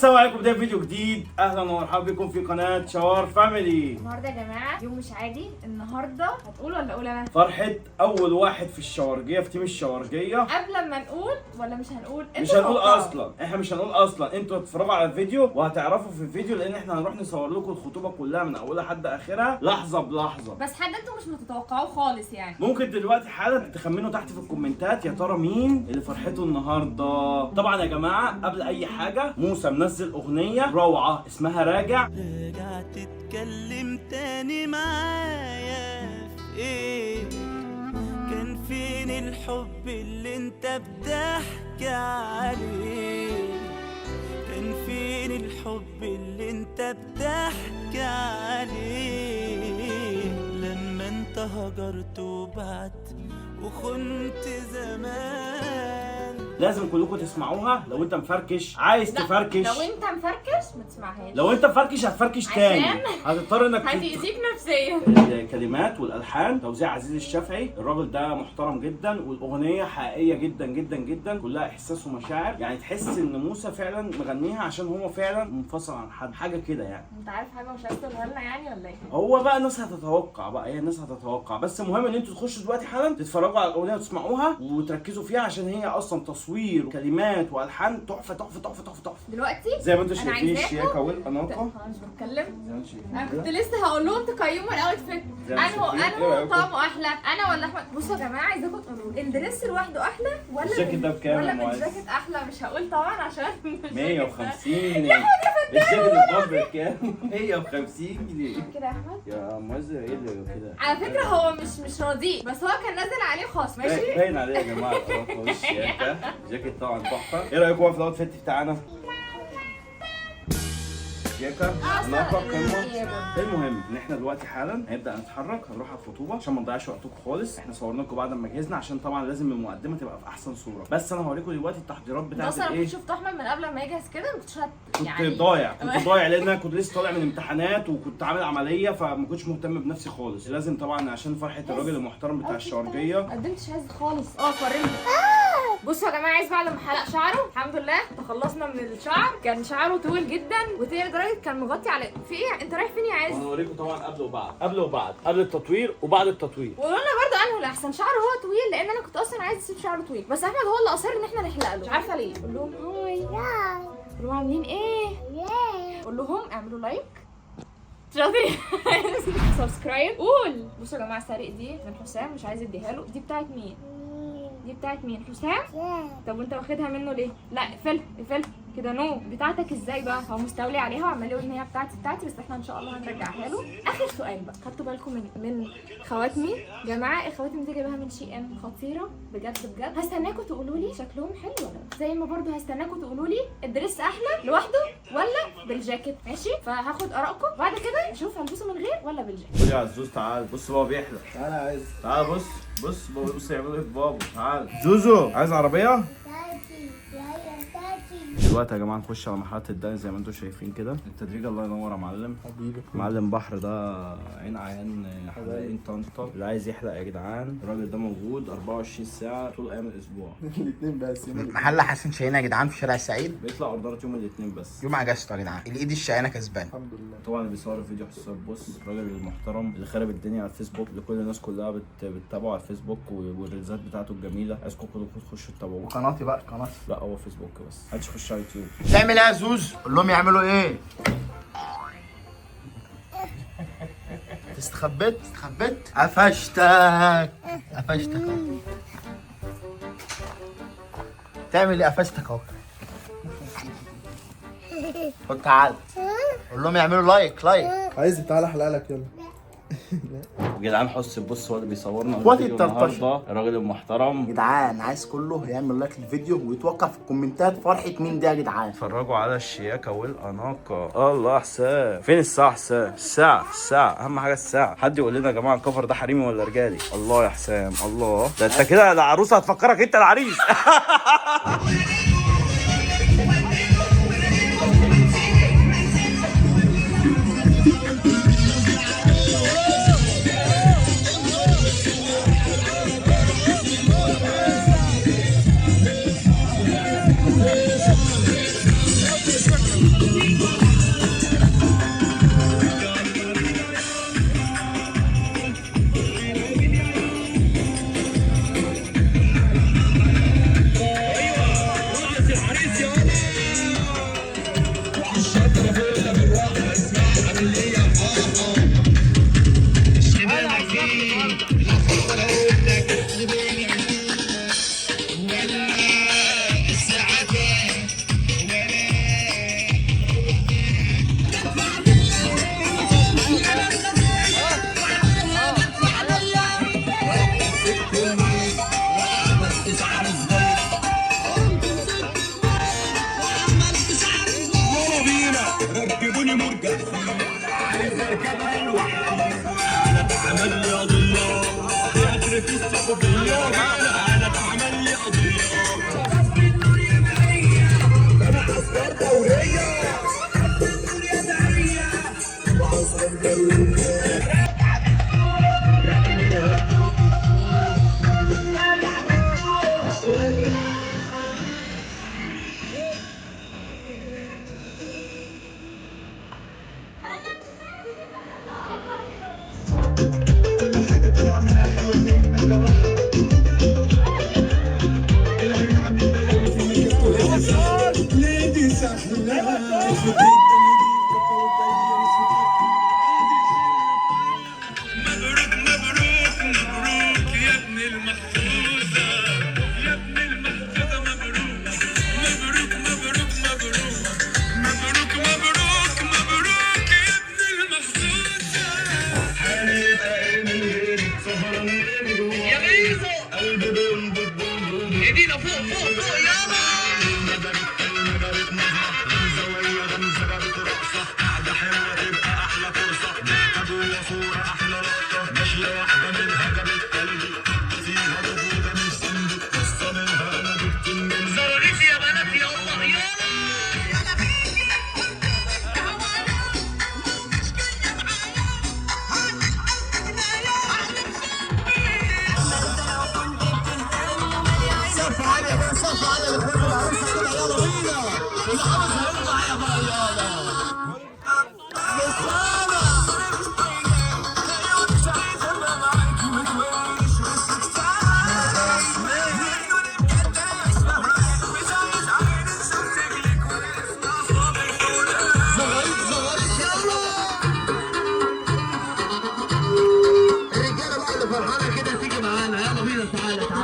السلام عليكم، ده فيديو جديد. اهلا ومرحبا بكم في قناة شوار فاميلي. النهارده يا جماعة يوم مش عادي. النهارده هتقول ولا اقول انا؟ فرحه اول واحد في الشوارجيه، في team الشوارجيه. قبل ما نقول ولا مش هنقول؟ مش هنقول اصلا، احنا مش هنقول اصلا. انتوا هتتفرجوا على الفيديو وهتعرفوا في الفيديو، لان احنا هنروح نصور لكم الخطوبة كلها من اولها لحد اخرها، لحظة بلحظة. بس حد انتوا مش متتوقعوه خالص يعني. ممكن دلوقتي حالا تخمنوا تحت في الكومنتات يا ترى مين اللي فرحته النهارده. طبعا يا جماعة قبل اي حاجة، موسى منزل اغنية روعه اسمها راجع. راجع تتكلم تاني معايا في ايه؟ كان فين الحب اللي انت بتحكي عليه؟ كان فين الحب اللي انت بتحكي عليه؟ لما انت هجرت وبعت وخنت زمان. لازم كلكم تسمعوها. لو انت مفركش عايز لا، تفركش، لو انت مفركش ما تسمعهاش. لو انت مفركش هتفركش تاني، هتضطر انك هتأذيك نفسيا. الكلمات والالحان توزيع عزيز الشافعي، الراجل ده محترم جدا، والاغنية حقيقية جدا جدا جدا، كلها احساس ومشاعر. يعني تحس ان موسى فعلا مغنيها عشان هو فعلا منفصل عن حد، حاجة كده يعني. انت عارف حاجة مش عايز تقولها لنا يعني ولا ايه؟ هو بقى الناس هتتوقع بقى، هي الناس هتتوقع. بس المهم ان انتوا تخشوا دلوقتي حالا تتفرجوا على الاغنية وتسمعوها وتركزوا فيها، عشان هي اصلا تصوير وكلمات والحان تحفة تحفة تحفة تحفة تحفة. دلوقتي زي ما انتوا انا شايفين عايزاكم الشياكه والاناقه. خلاص مش بتكلم. زي ما انتوا شايفين انا كده. كنت لسه هقول لهم تقيموا ال outfit، زي ما انه شايفين. ايه انه رأيكم؟ طعمه احلى انا ولا احمد؟ بصوا يا جماعة عايزاكم تقولوا لي ال dress لوحده احلى ولا الجاكيت ده بكام يا ولا معز؟ بالجاكيت احلى؟ مش هقول طبعا عشان 150 جنيه. الجاكيت الباب بكام؟ 150 جنيه كده يا احمد. يا معز. ايه اللي كده؟ على فكرة هو مش راضي، بس هو كان نازل عليه خاص. ماشي باين عليه يا جماعة الاناقة والشياكه. الجاكيت طبعا تحفة. ايه رايكم بقى في ال outfit بتاعنا؟ شياكه، اناقة، قمة. المهم ان احنا دلوقتي حالا هنبدا نتحرك، هنروح على الخطوبة عشان ما نضيعش وقتكم خالص. احنا صورنا لكم بعد ما جهزنا، عشان طبعا لازم المقدمة تبقى في احسن صوره. بس انا هوريكم دلوقتي التحضيرات بتاعت اصلا انا الايه. كنت شفت احمد من قبل ما يجهز كده، ما كنتش كنت يعني ضايع، كنت ضايع، لان انا كنت لسه طالع من امتحانات وكنت عامل عملية، فما كنتش مهتم بنفسي خالص. لازم طبعا عشان فرحه الراجل المحترم بتاع الشوارجيه. ما قدمتش عايز خالص. فرمت. بصوا يا جماعة، عايز بعد ما حلق شعره الحمد لله تخلصنا من الشعر. كان شعره طويل جدا وطلع لدرجة كان مغطي على في ايه. انت رايح فين يا عز؟ هوريكم طبعا قبل وبعد، قبل وبعد، قبل التطوير وبعد التطوير. وقولوا لنا برضه انه الاحسن شعره هو طويل، لان انا كنت اصلا عايز اسيب شعره طويل، بس احمد هو اللي اصر ان احنا نحلق له، مش عارفه ليه. قول لهم hi، قول لهم عاملين ايه، قول لهم اعملوا like، شاطر، subscribe. قول. بصوا يا جماعة، سارق دي من حسام، مش عايز اديها له. دي بتاعت مين؟ دي بتاعت مين؟ حسام؟ طب وانت واخدها منه ليه؟ لا اقفلها اقفلها كده. no بتاعتك ازاي بقى؟ هو مستولي عليها وعمال يقول ان هي بتاعتي بتاعتي، بس احنا ان شاء الله هنرجعها له. اخر سؤال بقى، خدتوا بالكم من خواتمي؟ جماعة الخواتم دي جايباها من شي ان، خطيرة بجد بجد. هستناكم تقولوا لي شكلهم حلو ولا لا، زي ما برضو هستناكم تقولوا لي ال dress احلى لوحده ولا بالجاكيت. ماشي، فهاخد ارائكم بعد كده نشوف هلبسه من غير ولا بالجاكيت. خد يا عزوز تعال بص، بابا بيحلق. تعالى عايز تعال بص بص بابا، بص يعملوا ايه في بابا. تعال زوزو، عايز عربية؟ دلوقتي يا جماعة نخش على مرحلة الدقن زي ما انتم شايفين كده. التدريج الله ينور يا معلم. حبيبي معلم بحر ده عين عيان حلاقين طنطا. اللي عايز يحلق يا جدعان الراجل ده موجود 24 ساعة طول ايام الاسبوع. الاثنين بس يوم الاثنين. محل حسن شاهين يا جدعان في شارع السعيد، بيطلع اوردرات يوم الاثنين بس. يوم اجازته يا جدعان. الايد الشقيانه كسبان. الحمد لله. طبعا اللي بيصور الفيديو حسام، بص الراجل المحترم اللي خرب الدنيا على الفيسبوك، اللي كل الناس كلها بتتابعه على الفيسبوك والريلزات بتاعته الجميلة. عايزكم كلكم تخشوا تتابعوه. وقناتي بقى قناتي. لا هو فيسبوك بس، محدش يخش على يوتيوب. تعمل ايه يا زوز؟ قول لهم يعملوا ايه؟ استخبيت استخبيت، قفشتك قفشتك اهو. تعمل ايه؟ قفشتك اهو. خد تعال قول لهم يعملوا like like. عايز تعالى احلق لك يلا. جدعان حس بص هو اللي بيصورنا اخواتي الفيديو الطرطشة. النهارده، الراجل المحترم. جدعان عايز كله يعمل like للفيديو ويتوقع في الكومنتات فرحة مين دي يا جدعان. اتفرجوا على الشياكه والاناقه. الله حسام، فين الساعة حسام؟ الساعة الساعة اهم حاجة الساعة. حد يقول لنا يا جماعة الكفر ده حريمي ولا رجالي؟ الله يا حسام الله، ده انت كده العروسة هتفكرك انت العريس.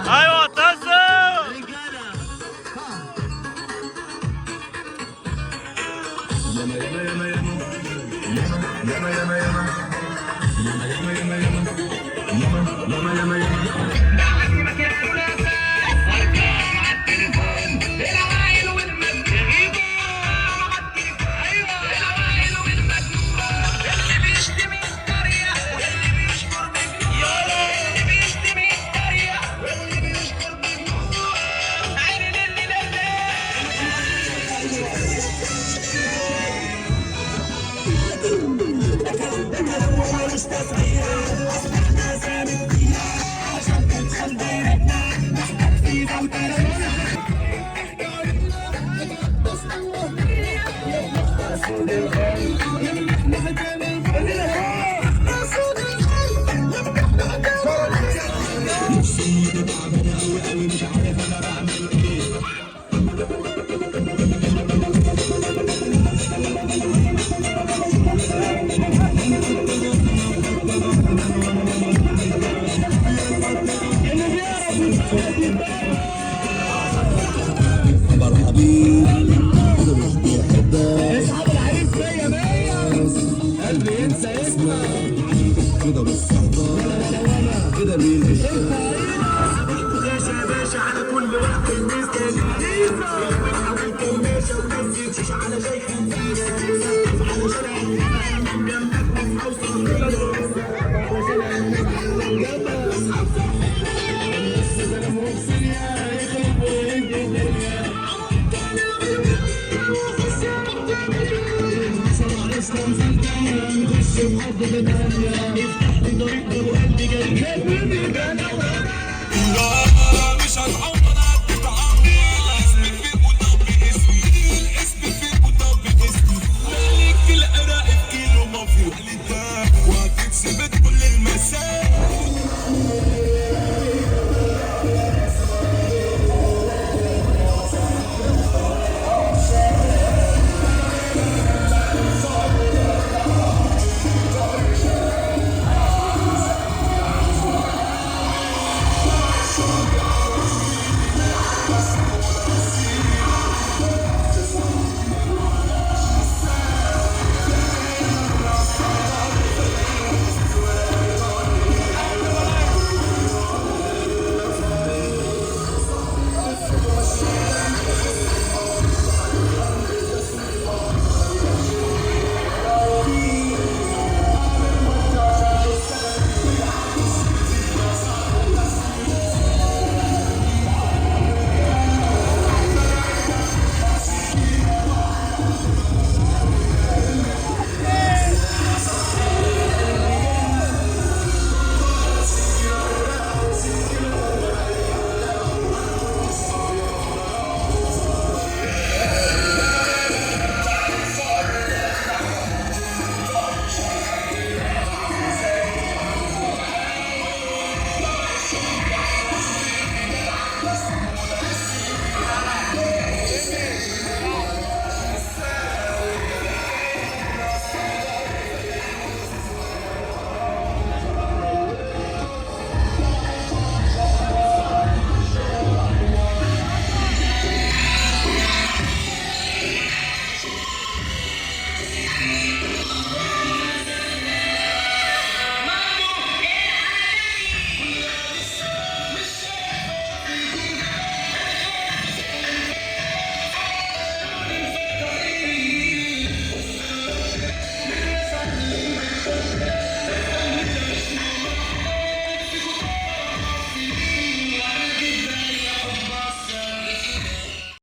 ايوه تهزر.